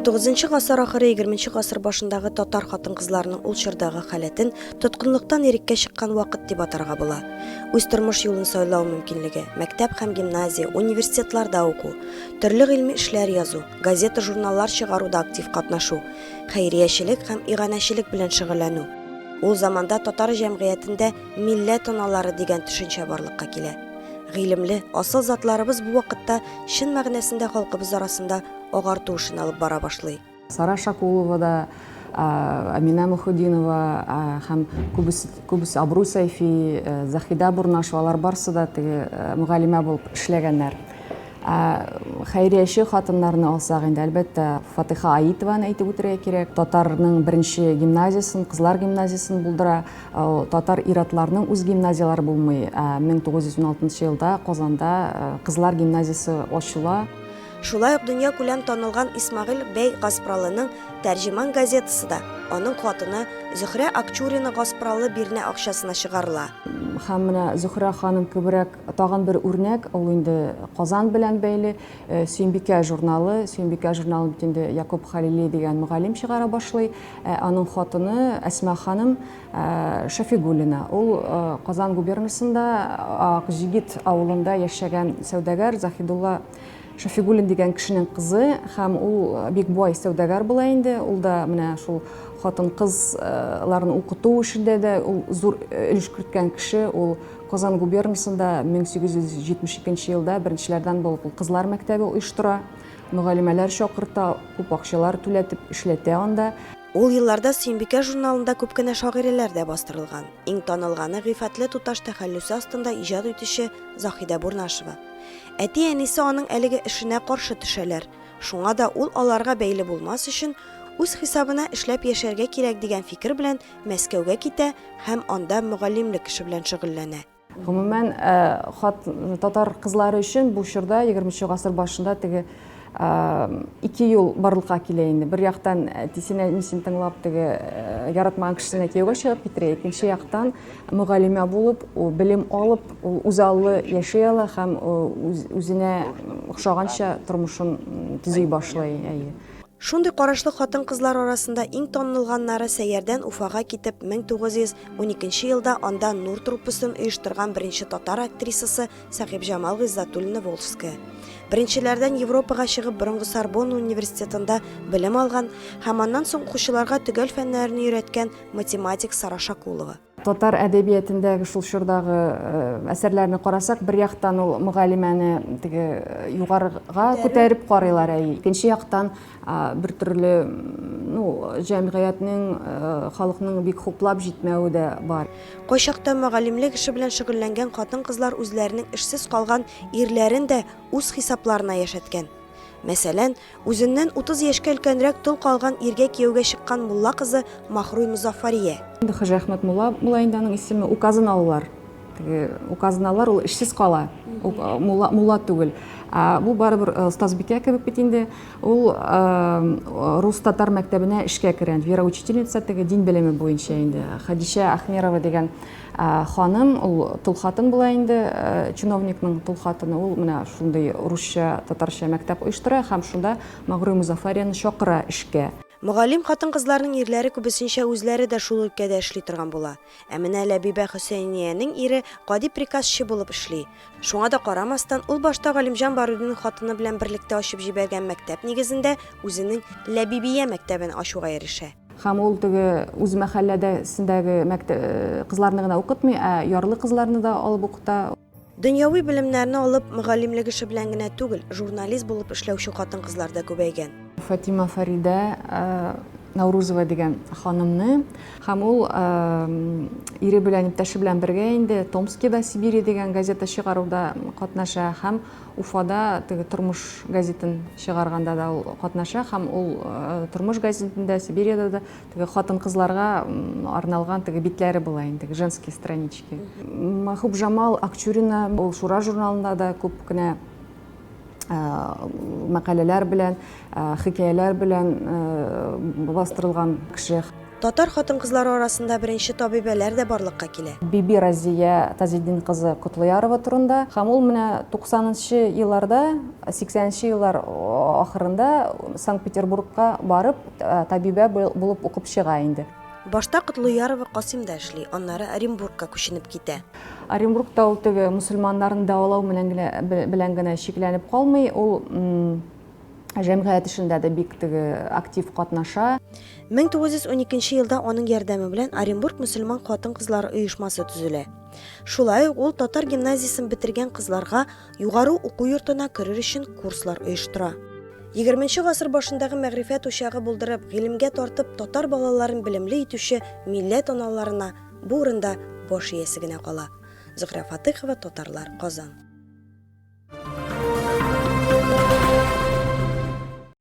Унтугызынчы гасыр ахыры, егерменче гасыр башындагы татар хатын-кызларының ул чордагы халәтен тоткынлыктан иреккә чыккан вакыт дип атарга була. Үз тормыш юлын сайлау мөмкинлеге, мәктәп һәм гимназия, университетларда уку, төрле гыйльми эшләр язу, газета-журналлар чыгаруда актив катнашу, хәйриячелек һәм иганәчелек белән шөгыльләнү. Ул заманда татар җәмгыятендә милләт аналары дигән төшенчә барлыкка килә. Гыйлемле, асыл затларыбыз бу вакытта чын мәгънәсендә халкыбыз арасында агарту эшен алып бара башлый. Сара Шакулова да, Амина Мөхетдинова һәм күбесе, күбесе Абруй Сәйфи, Заһидә Бурнашева, алар барысы да теге мөгаллимә булып эшләгәннәр. Хәйрияче хатыннарны алсак инде, әлбәттә, Фатыйха Аитованы әйтеп үтәргә кирәк. Татарның беренче гимназиясен, кызлар гимназиясен булдыра. Татар ир-атларның үз гимназияләре булмый. 1916 елда Казанда кызлар гимназиясе ачыла. Шулай ук дөньякүләм танылган Исмәгыйль бәй Гаспралының Тәрҗеман газетасы да аның хатыны Зөһрә Акчурина Гаспралы бирнә акчасына чыгарыла. Һәм менә Зөһрә ханым кеберәк тагын бер үрнәк, ул инде Казан белән бәйле, Сөембикә журналы. Сөембикә журналын бит инде Якуб Хәлили дигән мөгаллим чыгара башлый. Ә аның хатыны Әсма ханым Шәфигуллина. Ул Казан губернасында Акҗигит авылында яшәгән сәүдәгәр Заһидулла Шәфигуллин дигән кешенең кызы һәм ул бик бай сәүдәгәр була инде. Ул да менә шул хатын-кызларны укыту эшендә дә ул зур өлеш керткән кеше. Ул Казан губернасында 1872 елда беренчеләрдән булып ул кызлар мәктәбе оештыра, мөгаллимәләр чакырта, күп акчалар түләтеп эшләтә анда. Ул елларда Сөембикә журналында күп кенә шагыйрәләр дә бастырылган. Иң танылганы Гыйффәтле туташ тәхәллүсе астында иҗат итүче Заһидә Бурнашева. Әти-әнисе аның әлеге эшенә каршы төшәләр. Шуңа да ул аларга бәйле булмас өчен, үз хисабына эшләп яшәргә кирәк дигән фикер белән Мәскәүгә китә һәм анда мөгаллимлек эше белән шөгыльләнә. Гомумән, хат татар кызлары өчен бу чорда, егерменче гасыр башында теге ике юл барлыкка килә инде. Бер яктан әтисен, әнисен тыңлап, теге яратмаган кешесенә кияүгә чыгып китерә, икенче яктан мөгаллимә булып, ул белем алып, ул үзаллы яши ала һәм үзенә охшаганча тормышын төзи башлый. Әйе. Шундый карашлы хатын-кызлар арасында иң танылганнары Сәйярдән Уфага китеп, 1912 елда анда Нур труппасын оештырган беренче татар актрисасы Сәхибҗамал Гыйззәтуллина Волжская. Беренчеләрдән Европага чыгып борынгы Сорбонна университетында белем алган һәм аннан соң укучыларга төгәл фәннәрне өйрәткән математик Сара Шакулова. Татар әдәбиятендәге шул чордагы әсәрләрне карасак, бер яктан ул мөгаллимәне теге югарыга күтәреп карыйлар, әйе. Икенче яктан бер төрле, ну, җәмгыятьнең, халыкның бик хуплап җитмәве дә бар. Кайчакта мөгаллимлек эше белән шөгыльләнгән хатын-кызлар үзләренең эшсез калган ирләрен дә үз хисапларына яшәткән. Мәсәлән, үзеннән 30 яшькә өлкәнрәк тол калган иргә кияүгә чыккан мулла кызы Маһруй Мозаффария. Инде Хаҗиәхмәт мулла була инде аның исеме, указын алалар. Теге указын алалар, ул эшсез кала. Мулла, мулла түгел. Ә бу барыбер остазбикә кебек бит инде. Ул рус-татар мәктәбенә эшкә керә. Вероучительница теге дин белеме буенча инде. Хәдичә Ахмерова дигән Ханым, ул тол хатын була инде, чиновникның тол хатыны, ул менә шундый русча, татарча мәктәп оештыра һәм шунда Магруй Мозаффарияне чакыра эшкә. Мөгаллим хатын-кызларның ирләре күбесенчә үзләре дә шул өлкәдә эшли торган була. Ә менә Ләбибә Хөсәениянең ире гади приказчы булып эшли. Шуңа да карамастан, ул башта Галимҗан Барудинның хатыны белән берлектә ачып җибәргән мәктәп нигезендә үзенең Ләбибия мәктәбен ачуга ирешә. Һәм ул теге үз мәхәлләдәсендәге мәктә кызларны гына укытмый, ә ярлы кызларны да алып укыта. Дөньяви белемнәрне алып, мөгаллимлек эше белән генә түгел, журналист булып эшләүче хатын-кызлар да күбәйгән. Фатима Фәридә Наурузова дигән ханымны һәм ул ире белән, иптәше белән бергә инде Томскида Сибири дигән газета чыгаруда катнаша һәм Уфада теге Тормыш газетын чыгарганда да ул катнаша һәм ул Тормыш газетында, Сибириядә дә теге хатын-кызларга арналган теге битләре була инде, женские странички. Махубжамал Акчурина ул Шура журналында да күп кенә мәкаләләр белән, хикәяләр белән бастырылган кеше. Татар хатын-кызлары арасында беренче табибәләр дә барлыкка килә. Биби Разия Тазетдин кызы Котлыярова турында. Һәм ул менә 90 нчы елларда, 80 нче еллар ахырында Санкт-Петербургка барып, табибә булып укып чыга инде. Башта Котлыярова Касыймда эшли, аннары Оренбургка күченеп китә. Оренбургта ул теге мөселманнарны дәвалау белән генә белән генә чикләнеп калмый, ул җәмгыять эшендә дә бик теге актив катнаша. 1912 елда аның ярдәме белән Оренбург мөселман хатын-кызлары оешмасы төзелә. Шулай ук ул татар гимназиясен бетергән кызларга югары уку йортына керер өчен курслар оештыра. Егерменче гасыр башындагы мәгърифәт учагы булдырып, гыйлемгә тартып, татар балаларын белемле итүче милләт аналарына бу урында баш иясе генә кала. Зөһрә Фатыйхова, Татарлар, Казан.